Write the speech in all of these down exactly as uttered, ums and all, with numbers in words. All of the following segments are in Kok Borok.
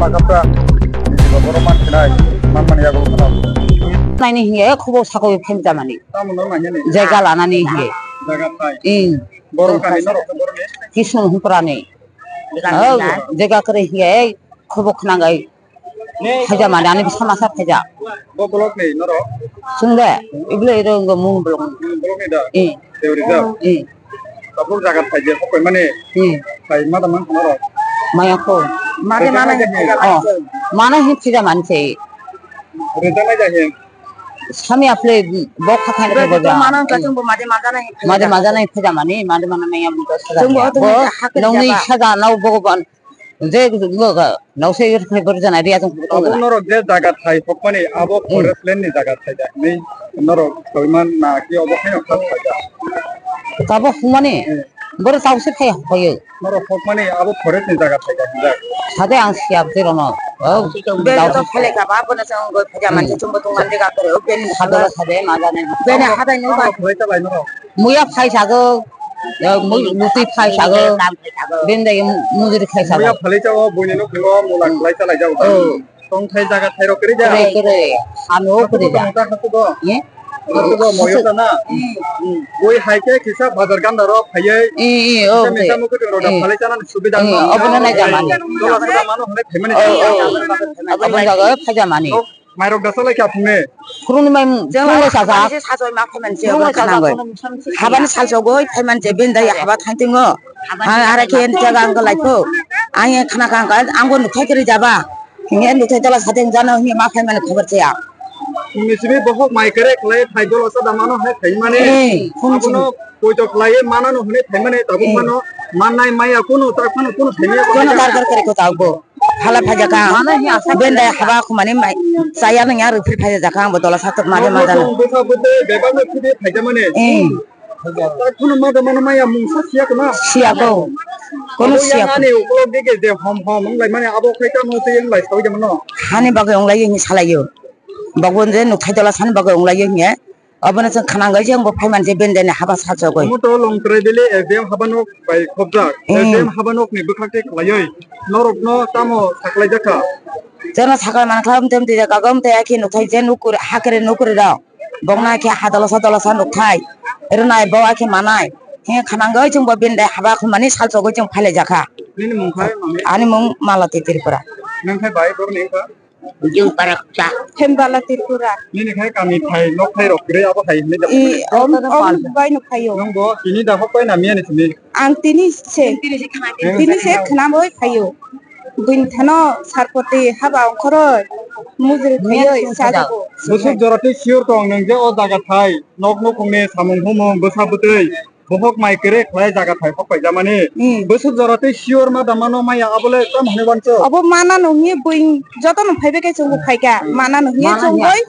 Kapra, nini ba borok man sinai, man man yago khana. Naini hinge khobor sakoi phaimjamani. Tamo no nanya ni. Jaga lanani hinge. Jaga thai. Ing. Borok kami norok borok ni. Kisung huprani. Oh, jaga kare hinge khobor khnangai. Phaijamani ani bwsa masa phaija. Bo block ni norok. Chwng de, ibole iro wngkha mung block. Block ni da. Eh. Theory da. Eh. Tabuk jaga phaije hokoi mani. Eh. Phai ma da man khana rok. Maya ko. Made mana hin phaija. Oh. Mana hin phaijamani se. Rida na ja hin. Sami aple bok kha kha ko boja. Mana ka chwng bo made majana hin. Made majana hin phaijamani, made mana maya buta saja. Chwng bo to hakhe nongni jaga. Saja nau bogoban. Je, loga, nokse yor phai bor jana ria jong. Abo norok je jaga thai hokmani, abo forest land ni jaga thai da. Ni norok koiman na ki obo khe kha thai da. Tabo hokmani, bor tau se phai hoyo. Norok hokmani, abo forest ni jaga thai da. Sade ang siap te rono. Oh, be to phale ka ba, bo na jong go phai jama, chumbo tong mande ga kore, o ben. Sade sade ma jane. Ben hadai no ba. Norok phai ta lai norok. Muya phai sago, ya, mu-, mutwi phai sago, bendai mujuri khai sago. Muya phalai chao, buini no khingo, mula khlai chalai jago. Oh. Tong thai jaga thai rok kiri ja. Kiri, kiri. Ano kiri ja. Tong ta hasu go. Ye? Hasu go, moyo ta na. Bui hai ke kisa bazar ganda rok phaiye. I, i, oh, kisa misa mukut rok da phalai chana subida no. Obo no nai jamani. Tola sada mano hone phaimani. Oh, oh. Obo no jaga phai jamani. Mairok da salai kha phungne. Phuruni mai phungle sasa. Phungle sasa. Habani salsogoi phaiman je bendai haba thantingo. Ang ara khe jaga ang laipho. Ang khana kha ang bo nukhai kri jaba. Hinge nukhai tola sateng jana hinge ma phaimani khobor chaya. Phungni simi bohok mai kere khlai phai dolo sada mano hai phaimani. Eh, phung abono poito khlai manano hwnwi phaimani tabuk mano mannai maya kunu tak phano kunu phaimani. Kono dar dar kare ko tawbo. Phala phaijak ang. Bendai haba khumani mai chaya nang ya rwphri phaijak ang bo tola satok mari ma jana. Bwsa bwtwi bebak no khidi phaijamani. Eh. Tak phano ma da mano maya mungsa siya kma. Siya ko. Kono siya ko. Ani ukolog dige je hom hom wng lai mani abo khai tamo tei wng lai sawi jamano. Hani bagwi wng lai ni salayo. Bagwi je nukhai tola san bagwi wng lai ye hinge. Obono chwng khwnang gai je wngbo phaiman je bendeni haba sachogwi. Omo to Longtrai Valley S D M habanok bai khobjak. Hmm. S D M habanokni bwkhak tei khlaiwi norokno tamo saklaijak kha? Chwngno sakla mankha, amtwi amtwi jaga o amtwi akhe nukhai je nukur hakhe nukur rok. Bokno akhe ha dolosa dolosa nukhai. Rwnai bo akhe manai. He khwnang gai chwngbo bendai haba khumani salchogwi chwng phailaijak kha. Nini mung khai mami? Ani mung Malati Tripura. Nang khai bai borok ni wngkha? Jung parakcha. Hembala Tripura. Nini khai kami thai, nok thai rok kwrwi abo hai hinwi da. I, om, om bai no phaio. Nwng bo tini da hok bai na miya ni simi? Ang tini se, tini se khna bai phaio. Buini thano sarpoti haba ongkhoroi mujri phaio, sajugo. Bwswk jora tei sure tong nwng je o jaga thai, nok nukhungni samung humung bwsa bwtwi. Bohok mai kwrwi khlai jaga thai hok paijamani. Hmm. Bwswk jora tei sure ma da mano maya abole tam hwnwi wansuk. Abo mana no hwnwi buing joto no phaibai khe chwngbo phaikha. Hmm. Mana no hwnwi chwngbai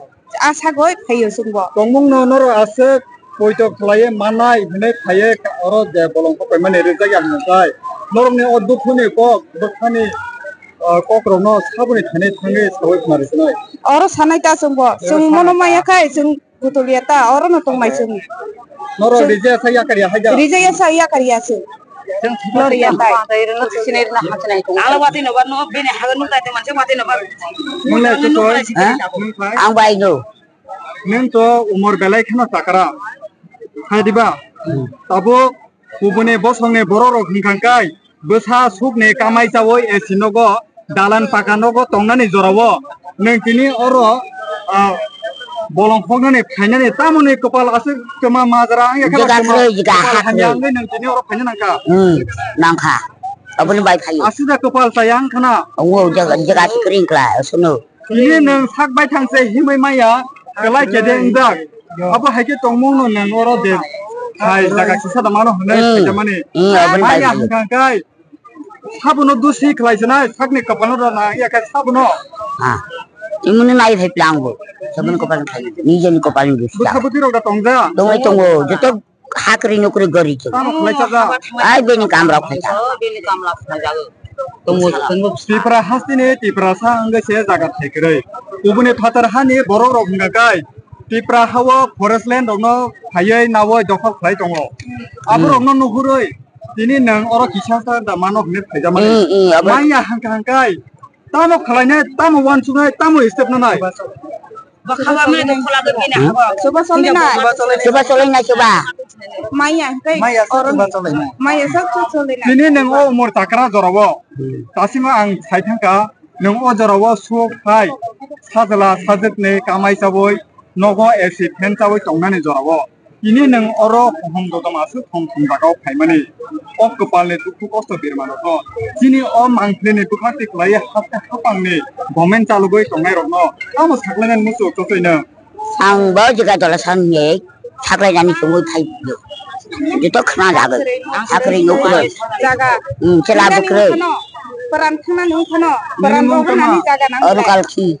asagoi phaio chwngbo. Tongmung no norok aswk poito khlaiwi mannai hwnwi phaiwi oro je bolong hok paimani rijak ya hwnkhai. Norokni o dukhuni kok bwkhani, ah, kok rokno saboni thani thangwi sawi khna rwkhnai. Oro sanai ta chwngbo. Chwng mono maya khai chwng Kutulia ta, oro no tong mai chwng. Norok reject sa yakar ya haida? Reject ya sa yakar ya chwng. Chwng thikla ya tai. Ala wati no ba no bini haga nung tai te manse wati no ba. Nung le chukoi? Ha? Nung khai? Ang bai no. Nung to umor belai kheno chakra. Hai diba? Hmm. Tabuk Kubuni bosongni borok rok hwnkha kai bwsa sukni kamai chawi A C nogo, dalan paka nogo tongnani jorao nwng tini oro, ah, bolong hoknani phainani tamoni kwpal aswk kwma majra wngya khe ba kwma kwpal hamya wngwi nwng tini oro phaina nangkha. Hmm, nangkha. Aboni bai phaio. Aswk da kwpal chaya wngkhana. Wngo jaga jaga kwrwi wngkla aswkno. Tini nwng sak baithang se himwi maya, kwlai kede wngjak. Abo hai khe tongmung no nwng oro de hai jaga kisa da mano hwnwi khaijamani. Hmm, aboni bai. Maya hwnkha kai sabono dusi khlai sinai, sakni kwpalno da na ya khe sabono. Ha. Imuni nai phai plang bo. Saboni kwpalno khai. Nijeni kwpalni dusi. Bwsa bwtwi rok da tongja. Tongwi tongo. Joto Hakri nukri gori chwng. Tamo khlai chajak. Ai bini kamrok khlai chajak. Bini kamrok khlai chajak. Tongo, tongo. Tipra hasteni Tiprasa wngwi se jaga thaikrwi. Kubuni phatar hani borok rok wngkha kai Tipra hao forest land rokno phaiwi nawi dokhol khlai tongo. Aborokno nuhurwi tini nwng oro kisa sa da mano hwnwi phaijamani. Hmm, hmm, abo. Manya hangkha hangkai. Tamo khwlainai, tamo uansuknai, tamo step nanai. Chuba choli nai. Chuba choli nai chuba. Maya hwnkhe maya sak sak choli nai. Tini nwng o umor takra jorao. Tasima ang sai thangkha, nwng o jorao suk phai. Sajla sajwkni kamai chabwi nogo A C fan chabwi tongnani jorao. Tini nwng oro hohom dodom aswk thong thong jagao phaimani. O kwpalni dukhu kosto birmanokno. Chini o mangphlini bwkhak twi kwlaiwi haste hapangni government chalogwi tongnairokno tamo saklainani muchuk chotwi nwng. Ang bo jwkha dola sang ye saklainani chumui phai. Joto khna jagwi. Sakri nukroi. Jaga. Hmm, chela bukroi. Paran thangna nung khano. Paran bo hanani jaga nang. Oro kalki.